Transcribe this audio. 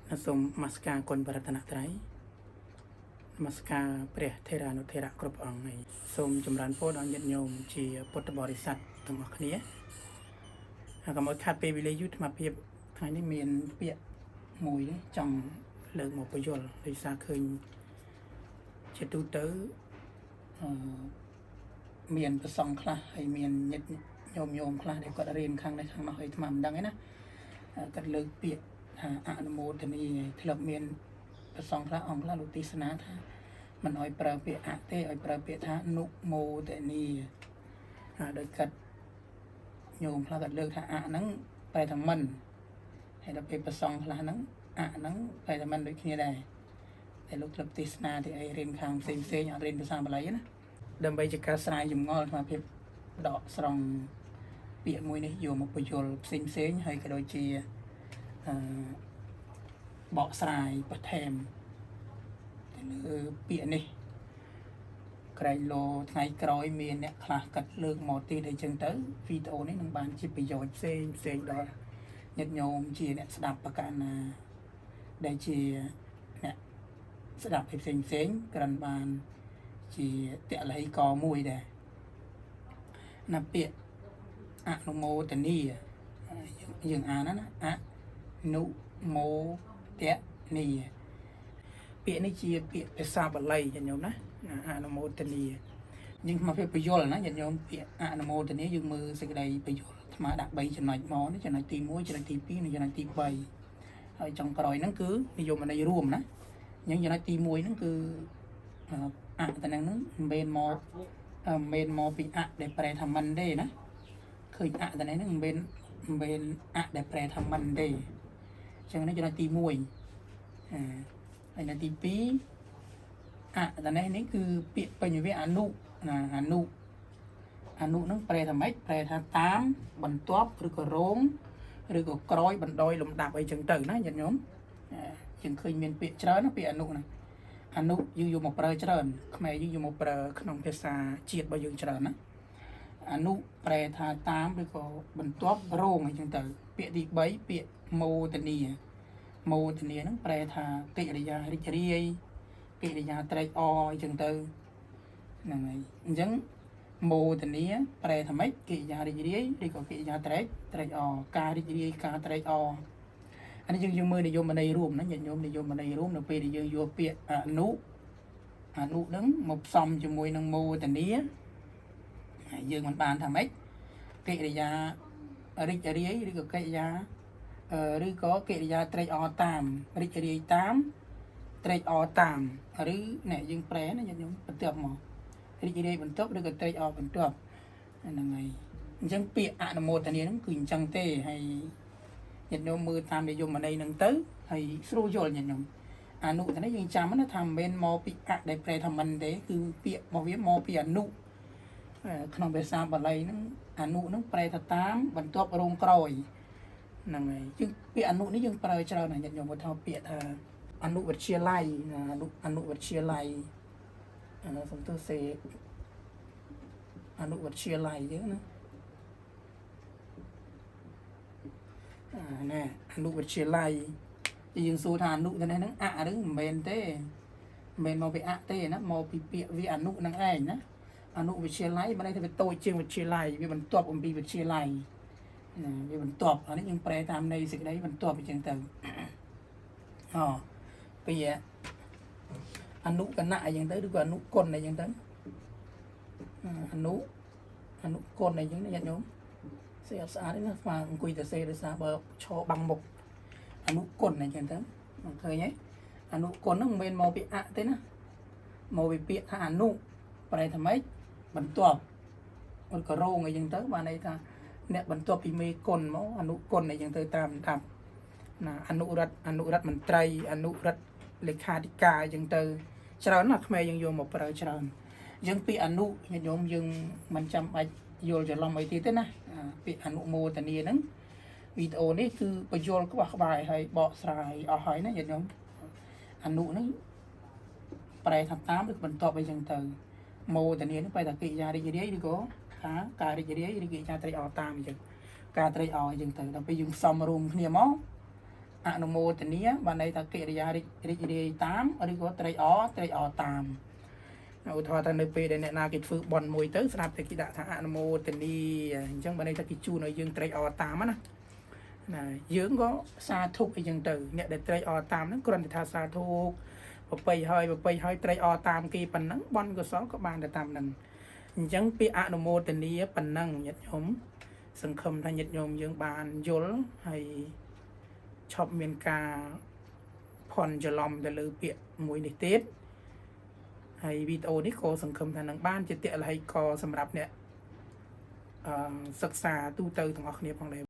សូមនមស្ការគុណបរតនត្រ័យនមស្ការព្រះថេរានុថេរៈគ្រប់អង្គហើយសូមចម្រើនពរដល់ញាតិញោមជាពុទ្ធបរិស័ទទាំងអស់គ្នាហើយកុំឲ្យខាត់ពេលវេលាយូរអាត្មាភាពថ្ងៃនេះមានពាក្យមួយនេះចង់លើកមកពន្យល់ដោយសារឃើញជាទូទៅអឺមានប្រសង់ខ្លះហើយមានញាតិញោមញោមខ្លះដែលគាត់រៀនខាងនេះខាងនោះហើយអាត្មាមិនដឹងទេណាគាត់លើកពាក្យថាអនុមោទនីធ្លាប់មានប្រសង់ខ្លះអង្គខ្លះលោកទេសនាថាមិនឲ្យប្រើពាក្យអទេឲ្យប្រើពាក្យថានុមោទនីហើយដោយគាត់ញោមខ្លះគាត់លើកថាអហ្នឹងប្រែថាមិនហើយដល់ពេលប្រសង់ខ្លះហ្នឹងអហ្នឹងប្រែថាមិនដូចគ្នាដែរតែលោកធ្លាប់ទេសនាទីអីរៀនខាងផ្សេងផ្សេងអត់រៀនភាសាបាលីណាដើម្បីជាការស្រាយចម្ងល់អាត្មាភាពដកស្រង់ពាក្យមួយនេះយកមកពន្យល់ផ្សេងផ្សេងហើយក៏ដូចជាអឺបកស្រាយបន្ថែមទៅលើពាក្យនេះក្រែងលោថ្ងៃក្រោយមានអ្នកខ្លះកាត់លើកមកទៀតអីចឹងទៅវីដេអូនេះនឹងបានជាប្រយោជន៍ផ្សេងផ្សេងដល់ញាតិញោមជាអ្នកស្ដាប់បកណាដែលជាអ្នកស្ដាប់ផ្សេងផ្សេងក្រិនបានជាតល័យកមួយដែរណាពាក្យអនុមោទនីយើងអានណាអនុមោទនីពាក្យនេះជាពាក្យភាសាបាលីញាតិញោមណាអនុមោទនីយើងមកពីពន្យល់ណាញាតិញោមពាក្យអនុមោទនីយើងមើលសេចក្តីពន្យល់អាត្មាដាក់3ចំណុចមកនេះចំណុចទី1ចំណុចទី2និងចំណុចទី3ហើយចុងក្រោយហ្នឹងគឺនិយមន័យរួមណាអញ្ចឹងចំណុចទី1ហ្នឹងគឺអតហ្នឹងហ្នឹងមិនមែនមកមិនមែនមកពីអដែលប្រែថាមិនទេណាឃើញអតនេះហ្នឹងមិនមែនអដែលប្រែថាមិនទេអញ្ចឹងនេះចំណុចទី1អឺហើយចំណុចទី2អតនេះនេះគឺពាក្យពេញវាអនុណាអនុអនុហ្នឹងប្រែថាម៉េចប្រែថាតាមបន្ទាប់ឬក៏រោងឬក៏ក្រោយបណ្ដោយលំដាប់អីចឹងទៅណាញាតិញោមយើងឃើញមានពាក្យច្រើនណាពាក្យអនុណាអនុយើងយកមកប្រើច្រើនខ្មែរយើងយកមកប្រើក្នុងភាសាជាតិរបស់យើងច្រើនណាអនុប្រែថាតាមឬក៏បន្ទាប់រោងអីចឹងទៅពាក្យទី3ពាក្យមោទនីមោទនីហ្នឹងប្រែថាកិរិយារីករាយកិរិយាត្រេកអរអីចឹងទៅហ្នឹងហើយអញ្ចឹងមោទនីប្រែថាម៉េចកិរិយារីករាយឬក៏កិរិយាត្រេកអរការរីករាយការត្រេកអរអានេះយើងយើងមើលនិយមន័យរួមណាញាតិញោមនិយមន័យរួមនៅពេលដែលយើងយកពាក្យអនុអនុហ្នឹងមកផ្សំជាមួយនឹងមោទនីហើយយើងមិនបានថាម៉េចកិរិយារីករាយឬក៏កិរិយាឬក៏កិរិយាត្រេកអរតាមរីករាយតាមត្រេកអរតាមឬអ្នកយើងប្រែណាញាតិញោមបន្ទាប់មករីករាយបន្ទាប់ឬក៏ត្រេកអរបន្ទាប់ហ្នឹងហើយអញ្ចឹងពាក្យអនុមោទនាហ្នឹងគឺអញ្ចឹងទេហើយញាតិញោមមើលតាមនិយមន័យហ្នឹងទៅហើយស្រួលយល់ញាតិញោមអនុទៅនេះយើងចាំណាថាមិនមែនមកពីអដែលប្រែថាមិនទេគឺពាក្យរបស់វាមកពីអនុក្នុងភាសាបាលីហ្នឹងអនុហ្នឹងប្រែថាតាមបន្ទាប់រោងក្រោយហ្នឹងហើយយើងពាក្យអនុនេះយើងប្រើច្រើនណាស់ញាតិញោមគាត់ថាពាក្យថាអនុវិទ្យាល័យអនុអនុវិទ្យាល័យសំទោសសេអនុវិទ្យាល័យអញ្ចឹងណាអាណែអនុវិទ្យាល័យយើងសួរថាអនុទៅនេះហ្នឹងអឬមិនមែនទេមិនមែនមកពីអទេណាមកពីពាក្យវាអនុហ្នឹងឯងណាអនុវិទ្យាល័យមិនន័យថាវាតូចជាងវិទ្យាល័យវាបន្ទាប់អំពីវិទ្យាល័យណាវាបន្ទាប់អានេះយើងប្រែតាមន័យសេចក្តីបន្ទាប់អញ្ចឹងទៅអូពាក្យអនុគណៈអញ្ចឹងទៅឬក៏អនុគុណអញ្ចឹងទៅអនុអនុគុណអញ្ចឹងណាញាតិញោមសេអត់ស្អាតទេណាស្មាអង្គុយតែសេដោយសារបើឈរបាំងមុខអនុគុណអញ្ចឹងទៅឃើញទេអនុគុណហ្នឹងមិនមែនមកពីអទេណាមកពីពាក្យថាអនុប្រែថាម៉េចបន្ទាប់អត់ក៏រោងអីចឹងទៅបានន័យថាអ្នកបន្ទាប់ពីមេគុណមកអនុគុណអីចឹងទៅតាមតាមណាអនុរដ្ឋអនុរដ្ឋមន្ត្រីអនុរដ្ឋលេខាធិការអីចឹងទៅច្រើនណាស់ខ្មែរយើងយកមកប្រើច្រើនយើងពាក្យអនុញាតិញោមយើងមិនចាំបាច់យល់ច្រឡំអីទៀតទេណាពាក្យអនុមោទនាហ្នឹងវីដេអូនេះគឺបញ្យល់ក្បោះក្បាយហើយបកស្រាយអស់ហើយណាញាតិញោមអនុហ្នឹងប្រែថាតាមឬបន្ទាប់អីចឹងទៅមោទនាហ្នឹងប្រែថាកិរិយារីករាយឬក៏ថាការរីករាយឬកិរិយាត្រេកអរតាមអញ្ចឹងការត្រេកអរអញ្ចឹងទៅដល់ពេលយើងផ្សំរួមគ្នាមក អនុមោទនាបានន័យថាកិរិយារីករីករាយតាមឬក៏ត្រេកអរត្រេកអរតាមឧទាហរណ៍ថានៅពេលដែលអ្នកណាគេធ្វើបន់មួយទៅស្រាប់តែគេដាក់ថាអនុមោទនាអញ្ចឹងបានន័យថាគេជូនឲ្យយើងត្រេកអរតាមណាណាយើងក៏សាធុអីចឹងទៅអ្នកដែលត្រេកអរតាមហ្នឹងគ្រាន់តែថាសាធុប្របីហើយប្របីហើយត្រេកអរតាមគេប៉ុណ្ណឹងបន់កុសលក៏បានទៅតាមហ្នឹងអញ្ចឹងពាក្យអនុមោទនាប៉ុណ្ណឹងញាតិញោមសង្ឃឹមថាញាតិញោមយើងបានយល់ហើយឈប់មានការផន់ច្រឡំទៅលើពាក្យមួយនេះទៀតហើយវីដេអូនេះក៏សង្ឃឹមថានឹងបានជាទឡ្ហីករណ៍សម្រាប់អ្នកអឺសិក្សាទូទៅទាំងអស់គ្នាផងដែរ។